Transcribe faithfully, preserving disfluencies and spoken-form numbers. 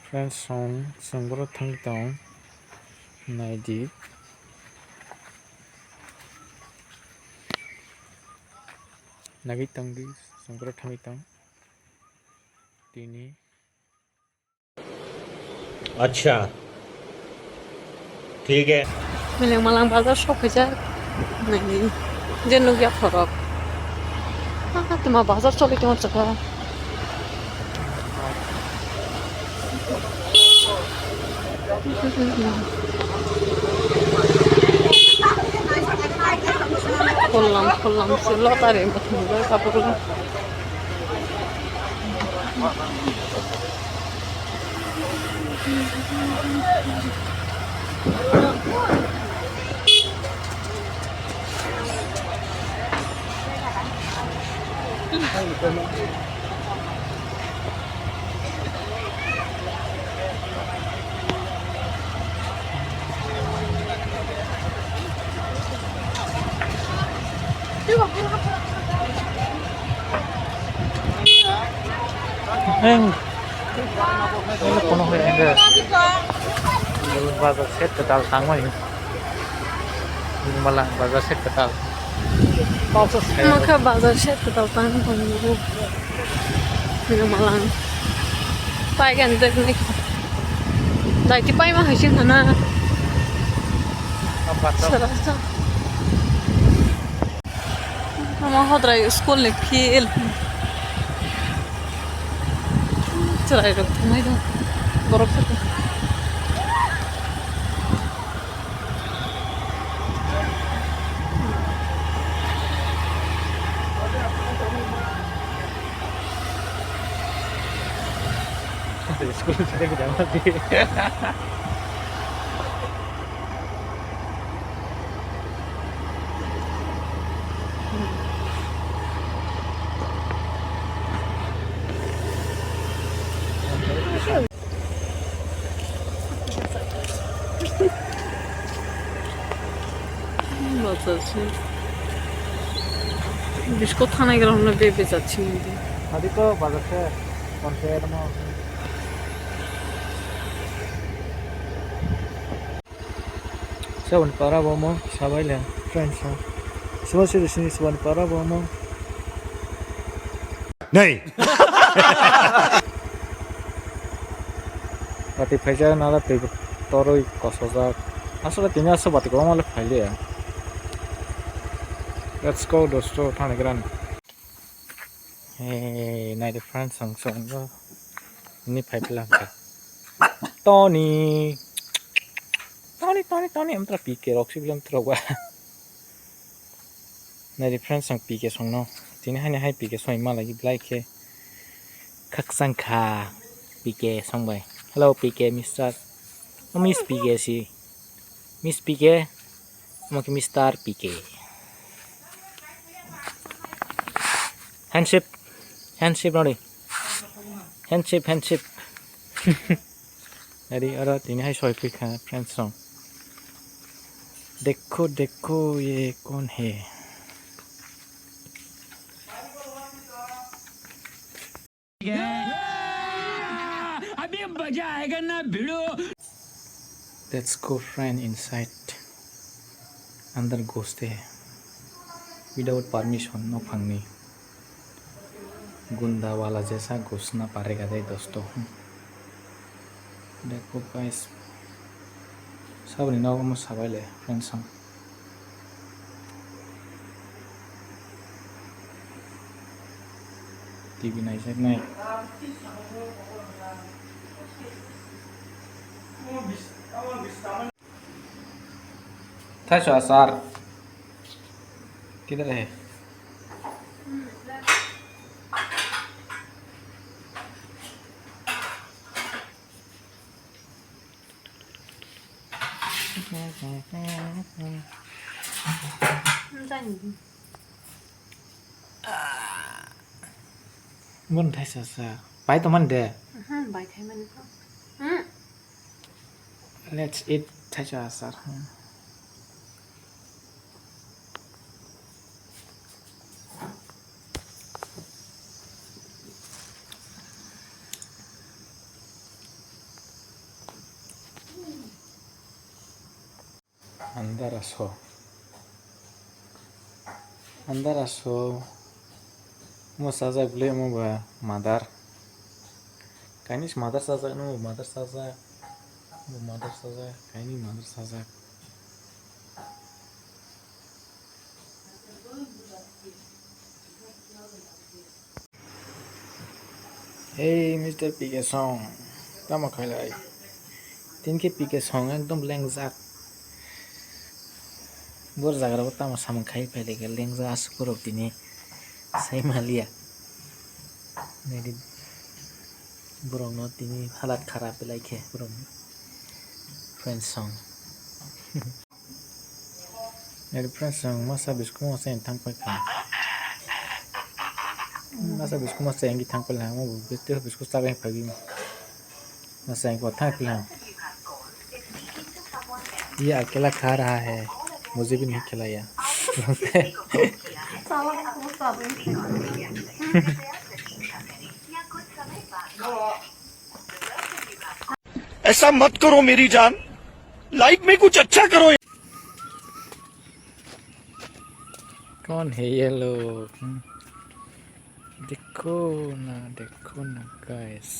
Friends, song, song boro thangwi tong. Naidi. Nagwi tongdi, song boro thangwi tong. Tini. Acha. Thik hai. Meleng malang bazar sok khaijak. Naidi. Je nukya khorok. Ah, tuma bazar choli tongma chakha. Kollam, kollam se lottery ma thumjak kaphuru. Eng. Eng kono hoi eng. Bazar set kwtal tangmani. Malang bazar set kwtal. Mokha bazar set kwtal tang tong. Malang. Pai gan dek ni. Dai ti pai ma hai sing hana. Apa tu? Sara sa. Omo hodrai school ni field. Chwrai rok thangwi rw borok sakha. School side jama di. Bazar se. Biskot thanai gram na bebe jatsi mandi. Adi ko bazar se, konse mo. Saboni para bo omo sabai le friends ha. Sima siri sini saboni para bo omo. Nei. Bati phaijak nala twi torwi kosojak. Aswk tini aswk bati kwbangma le phai liya. Let's go dosto thani gran. Hey, nai de friends, ang song go. Ni phai plang ka. Tony. Tony, Tony, Tony, amtra P K rok si bilang trok ba. Nai de friends, ang P K song no. Tini hai ni hai P K song ma lagi blai khe. Khakchang kha P K song bai. Hello P K mister. Oh, Miss P K si. Miss P K. Omo khe Mister P K. Handshake, handshake nori. Handshake, handshake. Ari oro tini hai soi phi kha friends song. Dekho, dekho, ye kon hai? अभी मजा आएगा ना भिड़ो। Let's go friend inside. Andar ghoste. Without permission no phangni. Gunda wala jesa ghusna parega de dosto. Dekho guys. Saboni nogo mo sabai le friends song. T V naijaknai. Thaichwa sir. Kidar hai? Bon thaisa sa. Pai to man de. Mhm, bai thai man to. Hmm. Let's eat thaisa sa. Hmm. Andara so. Andara so. Mo sajak bwlai omo ba madar. Kaini madar sajak no madar sajak. Bo madar sajak. Kaini madar sajak. Hey, Mister P K Song, tamo khailai? Tin khe P K Song ekdom lengjak. Bor jaga rok tamo samung khai phai lai khe lengjak aswk borok tini sai maliya. Naidi borok no tini halat kharap belai khe borok ni friend song. Eri friends, ang masa biskumo se thang pai kha. Masa biskumo se ang thang pai lang, mo biskuit chabai phagi. Masa ang ko thang pai lang. ये अकेला खा रहा है, मुझे भी नहीं खिलाया। ऐसा मत करो मेरी जान, लाइफ में कुछ अच्छा करो। कौन है ये लोग? हम्म। देखो ना, देखो ना, गाइस।